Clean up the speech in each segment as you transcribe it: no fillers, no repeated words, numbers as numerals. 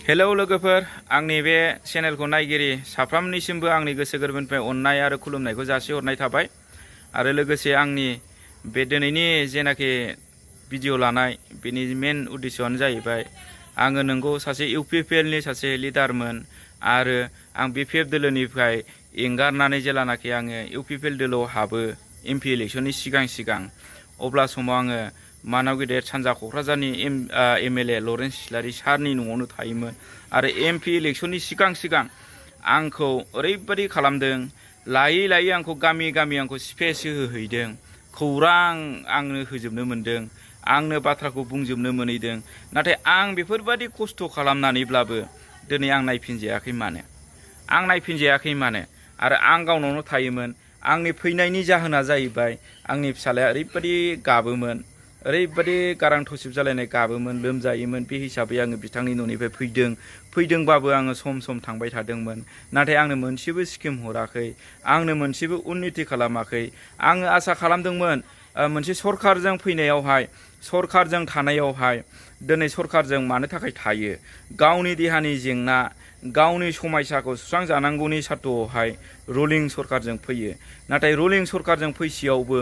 Hello लोगोफोर आंनि बे चेनेलखौ नायगिरि साफ्रामनिसिमबो आंनि गोसो गोरबोनिफ्राय अननाय आरो खुलुमनायखौ जासिहरनाय थाबाय आरो लोगोसे आंनि बे दिनैनि जेनाखि भिडिअ लानाय बेनि मेन उद्देश्यआनो जाहैबाय आङो नंगौ सासे इउपिपिएलनि सासे लिडारमोन आरो आं बिपिएफ दोलोनिफ्राय एंगारनानै जेलानाखि आङो इउपिपिएल दोलोआव हाबो एमपि इलेक्शननि सिगां अब्ला समाव आङो मानाव गेदेर सानजा क'क्राझारनि एमएलए लरेन्स इस्लारि सारनि न'आवनो थायोमोन आरो एमपि इलेक्शननि सिगां आंखौ ओरैबायदि खालामदों लायै आंखौ गामि आंखौ स्पेस होहैदों खौरां आंनो होजोबनो मोनदों आंनो बाथ्राखौ बुंजोबनो मोनहैदों नाथाय आं बेफोरबायदि खस्थ' खालामनानैब्लाबो दिनै आं नायफिनजायाखै मानो आरो आं गावनावनो थायोमोन आंनि फैनायनि जाहोना जाहैबाय आंनि फिसालाया ओरैबायदि गाबोमोन ओरैबायदि गारां थसिब जालायनाय गाबोमोन लोमजायोमोन बे हिसाबै आङो बिथांनि न'निफ्राय फैदोंबाबो आङो सम थांबाय थादोंमोन नाथाय आंनो मोनसेबो स्किम हराखै आंनो मोनसेबो उन्नति खालामाखै आङो आसा खालामदोंमोन मोनसे सरखारजों फैनायावहाय सरखारजों थानायावहाय दिनै सरखारजों मानो थाखाय थायो गावनि देहानि जेंना गावनि समस्याखौ सुस्रांजानांगौनि सार्थ'आवहाय रुलिं सरखारजों फैयो नाथाय रुलिं सरखारजों फैसेयावबो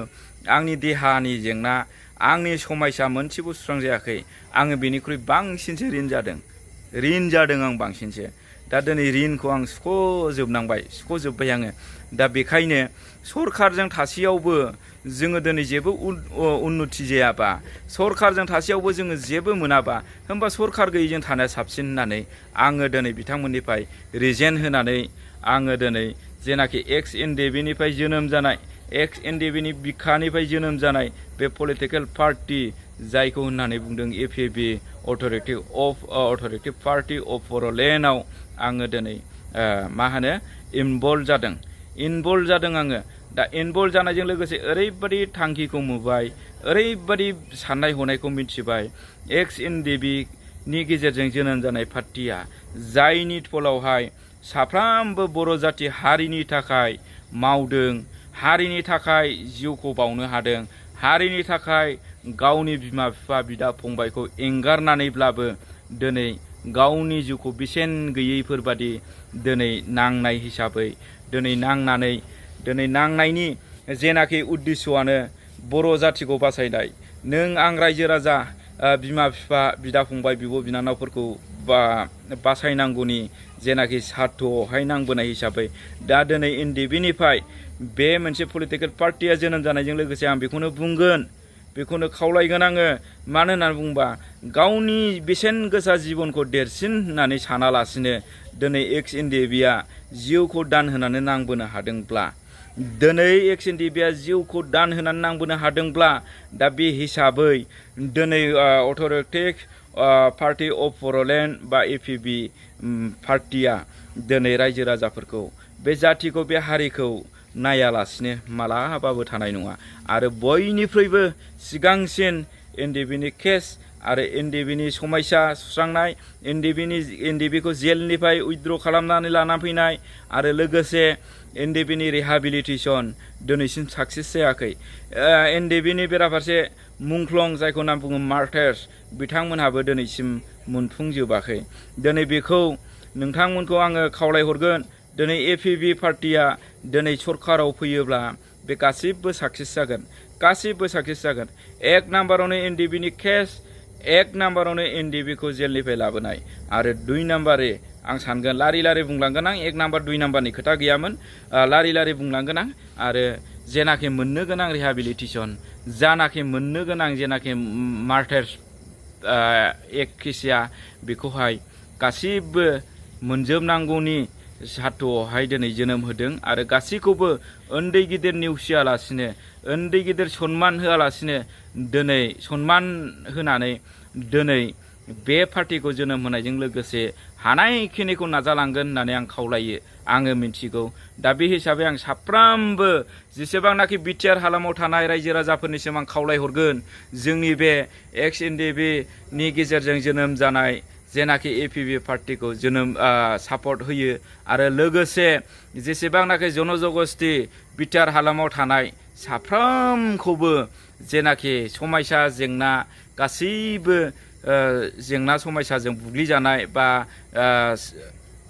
आंनि देहानि जेंना आंनि समस्या मोनसेबो सुस्रांजायाखै आङो बेनिख्रुइ बांसिनसो रिन जादों आं बांसिनसो दा दिनै रिनखौ आं सुख'जोब्बाय आङो दा बेखायनो सरखारजों थासेयावबो जोङो दिनै जेबो उन्नति जायाबा सरखारजों थासेयावबो जोङो जेबो मोनाबा होमबा सरखार गैयैजों थानाया साबसिन होननानै आङो दिनै बिथांमोननिफ्राय रिजेन होनानै आङो दिनै जेनाखि एक्स N.D.F.निफ्राय जोनोम जानाय एक्स N.D.F.नि बिखानिफ्राय जोनोम जानाय बे पलिटिकेल पार्टी जायखौ होननानै बुंदों APB अथ'रिटिभ पार्टी अफ बर'लेण्डआव आङो दिनै इनभल्भ जादों आङो दा इनभल्भ जानायजों लोगोसे ओरैबायदि थांखिखौ नुबाय ओरैबायदि साननाय हनायखौ मिथिबाय एक्स N.D.F.नि गेजेरजों जोनोम जानाय पार्टीया जायनि फलावहाय साफ्रामबो बर' जाथि हारिनि थाखाय मावदों हारिनि थाखाय जिउखौ बावनो हादों हारिनि थाखाय गावनि बिमा बिफा बिदा फंबायखौ एंगारनानैब्लाबो दिनै गावनि जिउखौ बेसेन गैयैफोरबादि दिनै नांनाय हिसाबै दिनै नांनायनि जेनाखि उद्देश्यआनो बर' जाथिखौ बासायनाय नों आं रायजो राजा बिमा बिफा बिदा फंबाय बिब' बिनानावफोरखौ बासायनांगौनि जेनाखि सार्थ'आवहाय नांबोनाय हिसाबै दा दिनै N.D.F.निफ्राय बे मोनसे पलिटिकेल पार्टीया जोनोम जानायजों लोगोसे आं बेखौनो बुंगोन बेखौनो खावलायगोन आङो मानो होननानै बुंबा गावनि बेसेन गोसा जिबनखौ देरसिन होननानै सानालासिनो दिनै एक्स N.D.F.आ जिउखौ दान होनानै नांबोनो हादोंब्ला दिनै एक्स N.D.F.आ जिउखौ दान होनानै नांबोनो हादोंब्ला दा बे हिसाबै दिनै अथ'रिटिभ पार्टी अफ बर'लेण्ड बा APB पार्टीया दिनै रायजो राजाफोरखौ बे जातिखौ बे हारिखौ नायालासिनो मालाबाबो थानाय नङा आरो बयनिख्रुइबो सिगांसिन N.D.F.नि केस आरो N.D.F.नि समस्या सुस्रांनाय N.D.F.खौ जेलनिफ्राय उइथड्र खालामनानै लाना फैनाय आरो लोगोसे N.D.F.नि रिहाबिलिटेसन दिनैसिम साक्सेस जायाखै N.D.F.नि बेराफारसे मुंख्लं जायखौ नाम बुङो मार्टार्स बिथांमोनहाबो दिनैसिम मोनफुंजोबाखै दिनै बेखौ नोंथांमोनखौ आङो खावलायहरगोन दिनै APB पार्टीया दिनै सरकाराव फैयोब्ला बे गासिबो साक्सेस जागोन एक नाम्बारावनो N.D.F.नि केस एक नाम्बारावनो N.D.F.खौ जेलनिफ्राय लाबोनाय आरो 2 नाम्बारै आं सानगोन लारि बुंलांगोन आं 1 नाम्बार 2 नाम्बारनि खोथा गैयामोन लारि बुंलांगोन आं आरो जेनाखि मोननो गोनां रिहाबिलिटेसन जानाखि मोननो गोनां जेनाखि मार्टार्स एक केसिया बेखौहाय गासिबो मोनजोबनांगौनि सार्थ'आवहाय दिनै जोनोम होदों आरो गासैखौबो उन्दै गिदिर नेवसियालासिनो उन्दै गिदिर सनमान होआलासिनो दिनै सनमान होनानै दिनै बे पार्टीखौ जोनोम होनायजों लोगोसे हानायखिनिखौ नाजालांगोन होननानै आं खावलायो आङो मिथिगौ दा बे हिसाबै आं साफ्रोमबो जेसेबांनाखि बिटिआर हालामाव थानाय रायजो राजाफोरनिसिम आं खावलायहरगोन जोंनि बे एक्स N.D.F.नि गेजेरजों जोनोम जानाय जेनाखि APB पार्टीखौ सापर्ट होयो आरो लोगोसे जेसेबांनाखि जनजगस्ती बिटिआर हालामाव थानाय साफ्रोमखौबो जेनाखि समस्या जेंना गासैबो जेंना समस्याजों बुग्लिजानाय बा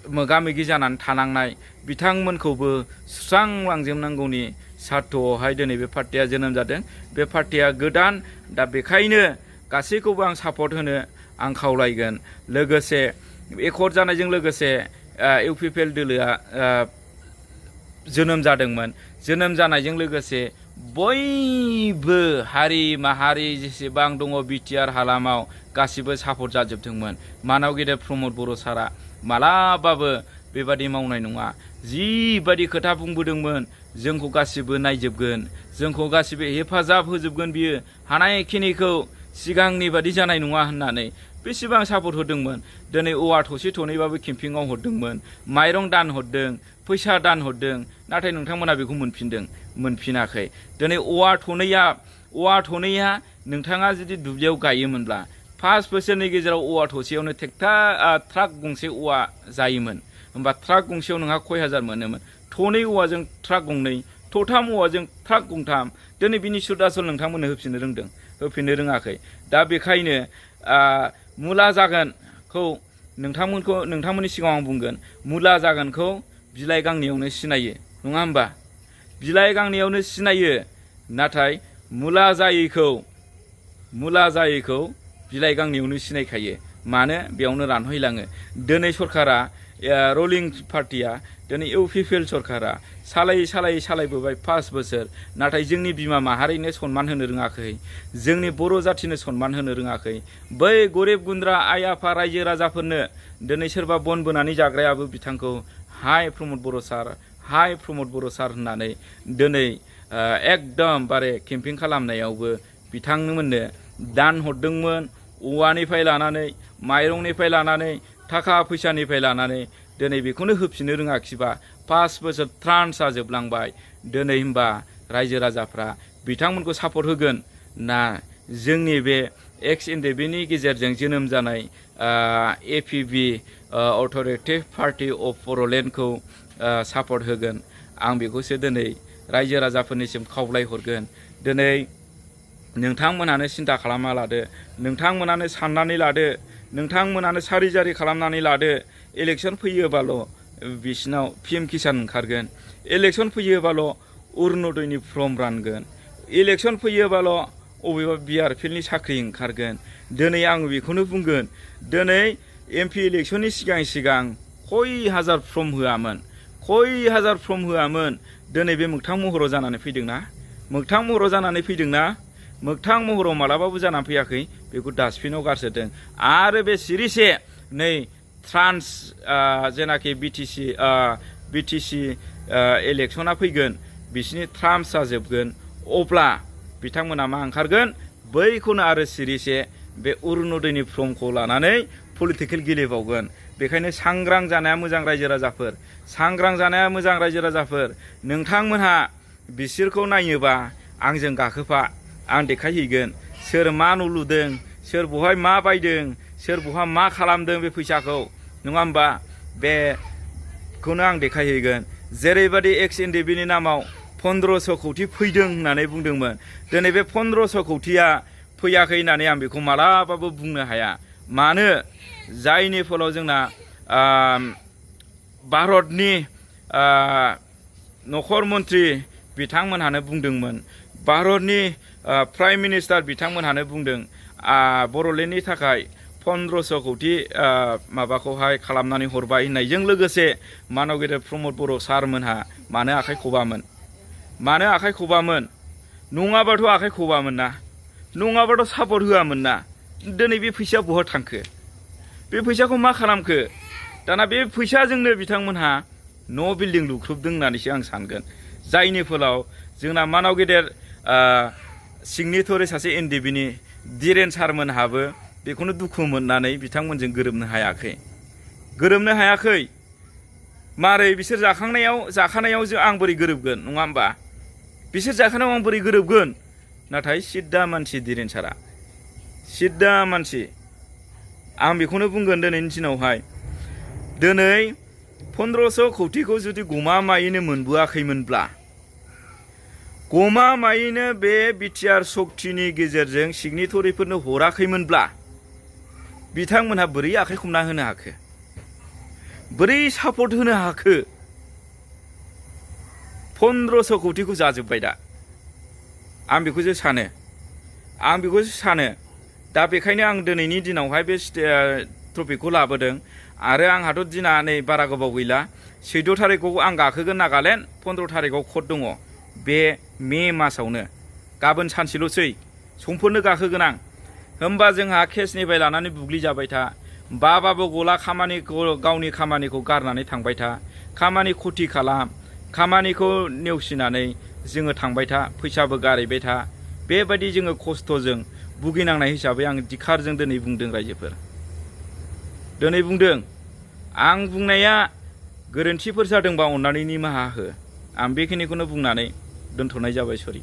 मोगा मोगि जानानै थानांनाय बिथांमोनखौबो सुस्रांलांजोबनांगौनि सार्थ'आवहाय दिनै बे पार्टिया जोनोम जादों। बे पार्टिया गोदान, दा बेखायनो गासैखौबो आं सापर्ट होनो आं खावलायगोन। लोगोसे एकर्ड जानायजों लोगोसे इउपिपिएल दोलोआ जोनोम जादोंमोन। जोनोम जानायजों लोगोसे बयबो हारि माहारि जेसेबां दङ बिटिआर हालामाव गासिबो सापर्ट जाजोबदोंमोन। मानाव गेदेर प्रमद बर' सारा मालाबाबो बेबादि मावनाय नङा, जिबादि खोथा बुंबोदोंमोन जोंखौ गासिबो नायजोबगोन, जोंखौ गासिबो हेफाजाब होजोबगोन, बियो हानायखिनिखौ सिगांनि बादि जानाय नङा होननानै बेसेबां सापर्ट होदोंमोन। दिनै औवा थसे थनैबाबो केम्पिंआव हरदोंमोन, माइरं दान हरदों, फैसा दान हरदों, नाथाय नोंथांमोना बेखौ मोनफिनाखै। दिनै औवा थनैया नोंथाङा जुदि दुब्लियाव गायोमोनब्ला 5 बोसोरनि गेजेराव औवा थसेयावनो ट्राक गंसे औवा जायोमोन। होमबा ट्राक गंसेयाव नोंहा खय हाजार मोनोमोन? थनै औवाजों ट्राक गंनै, थथाम औवाजों ट्राक गंथाम। दिनै बिनि सुद आसल नोंथांमोननो होफिननो रोङाखै। दा बेखायनो मुला जागोनखौ नोंथांमोननि सिगाङाव आं बुंगोन, मुला जागोनखौ बिलाइ गांनैयावनो सिनायो, नङा होमबा? बिलाइ गांनैयावनो सिनायो, नाथाय मुला जायैखौ बिलाइ गांनैयावनो सिनायखायो। मानो? बेयावनो रानहैलाङो। दिनै सरकारा रलिं पार्टिया, दिनै इउपिपिएल सरकारा सालायबोबाय 5 बोसोर, नाथाय जोंनि बिमा माहारिनो सनमान होनो रोङाखै, जोंनि बर' जाथिनो सनमान होनो रोङाखै। बै गरिब गुन्द्रा आइ आफा रायजो राजाफोरनो दिनै सोरबा बन बोनानै जाग्रायाबो बिथांखौ हाय प्रमद बर' सार होननानै दिनै एकदमबारे केम्पिं खालामनायावबो बिथांमोननो दान हरदोंमोन। औवानिफ्राय लानानै, माइरंनिफ्राय लानानै, थाखा फैसानिफ्राय लानानै दिनै बेखौनो होफिननो रोङाखिबा 5 बोसोर ट्रान्स जाजोबलांबाय। दिनै होमबा रायजो राजाफ्रा बिथांमोनखौ सापर्ट होगोन ना जोंनि बे N.D.F.B गेजेरजों जोनोम जानाय APB अथ'रिटिभ पार्टि अफ बर'लेण्डखौ सापर्ट होगोन? आं बेखौसो दिनै रायजो राजाफोरनिसिम खावलायहरगोन। दिनै नोंथांमोनानो सिन्था खालामना लादो, नोंथांमोनानो साननानै लादो, नोंथांमोनानो सारि जारि खालामनानै लादो। इलेक्सन फैयोबाल' बिसिनाव PM किसान ओंखारगोन, इलेक्सन फैयोबाल' अरुण'दयनि फर्म रानगोन, इलेक्सन फैयोबाल' अबेबा BRPLनि साख्रि ओंखारगोन। दिनै आं बेखौनो बुंगोन, दिनै MP इलेक्सननि सिगां खय हाजार फर्म होआमोन, दिनै बे मोगथां महराव जानानै फैदोंना? मोगथां महराव मालाबाबो जानानै फैयाखै, बेखौ डास्टबिनाव गारसोदों। आरो बे सिरिसे नै ट्रान्स जेनाखि BTC इलेक्सना फैगोन, बिसिनि ट्राम्स जाजोबगोन, अब्ला बिथांमोना मा ओंखारगोन? बैखौनो आरो सिरिसे बे अरुण'दयनि फर्मखौ लानानै पलिटिकेल गेलेबावगोन। बेखायनो सांग्रां जानाया मोजां रायजो राजाफोर। नोंथांमोनहा बिसोरखौ नायोबा आंजों गाखोफा, आं देखायहैगोन सोर मा न' लुदों, सोर बहाय मा बायदों, सोर बहा मा खालामदों बे फैसाखौ, नङा होमबा? बेखौनो आं देखायहैगोन। जेरैबायदि N.D.F.B नामाव 1500 कौटि फैदों होननानै बुंदोंमोन, दिनै बे 1500 कौटिया फैयाखै होननानै आं बेखौ मालाबाबो बुंनो हाया। मानो? जायनि फलाव जोंना भारतनि नखर मन्त्रि बिथांमोनहानो बुंदोंमोन, भारतनि प्राइम मिनिस्टार बिथांमोनहानो बुंदों बर'लेण्डनि थाखाय 1500 कौटि माबाखौहाय खालामनानै हरबाय होननायजों लोगोसे मानाव गेदेर प्रमद बर' सारमोनहा मानो आखाइ खबामोन? नङाबाथ' आखाइ खबामोन ना, नङाबाथ' सापर्ट होआमोन ना। दिनै बे फैसाया बहा थांखो? बे फैसाखौ मा खालामखो? दाना बे फैसाजोंनो बिथांमोनहा न' बिल्डिं लुख्रुबदों होननानैसो आं सानगोन। जायनि फलाव जोंना मानाव गेदेर सिगनेटरि सासे N.D.F.B दिरेन सारमोनहाबो बेखौनो दुखु मोननानै बिथांमोनजों गोरोबनो हायाखै। मारै? बिसोर जाखानायाव आं बोरै गोरोबगोन, नङा होमबा? बिसोर जाखानायाव आं बोरै गोरोबगोन? नाथाय सिद्दा मानसि दिरेन सारा, सिद्दा मानसि। आं बेखौनो बुंगोन दिनैनि दिनावहाय, दिनै 1500 कौटिखौ जुदि गमामायैनो मोनबोआखैमोनब्ला, गमामायैनो बे बिटिआर सक्तिनि गेजेरजों सिगनेटरिफोरनो हराखैमोनब्ला, बिथांमोनहा बोरै आखाइ खबना होनो हाखो बोरै सापर्ट होनो हाखो 1500 कौटिखौ जाजोब्बाय दा आं बेखौसो सानो दा बेखायनो आं दिनैनि दिनावहाय बे टपिकखौ लाबोदों आरो आंहाथ' दिना नै बारा गोबाव गैला 14 थारिखआव आं गाखोगोन नागालेण्ड 15 थारिखआव कट दङ बे मे मासावनो गाबोन सानसेल'सै समफोरनो गाखोगोन आं होमबा जोंहा केसनिफ्राय लानानै बुग्लिजाबाय था बाबाबो गला गावनि खामानिखौ गारनानै थांबाय था खामानि खथि खालाम खामानिखौ नेवसिनानै जोङो थांबाय था फैसाबो गारैबाय था बेबायदि जोङो खस्थ'जों भुगिनांनाय हिसाबै आं दिखारजों दिनै बुंदों रायजोफोर दिनै बुंदों आं बुंनाया गोरोन्थिफोर जादोंबा अननानै निमाहा हो आं बेखिनिखौनो बुंनानै दोनथ'नाय जाबाय सरि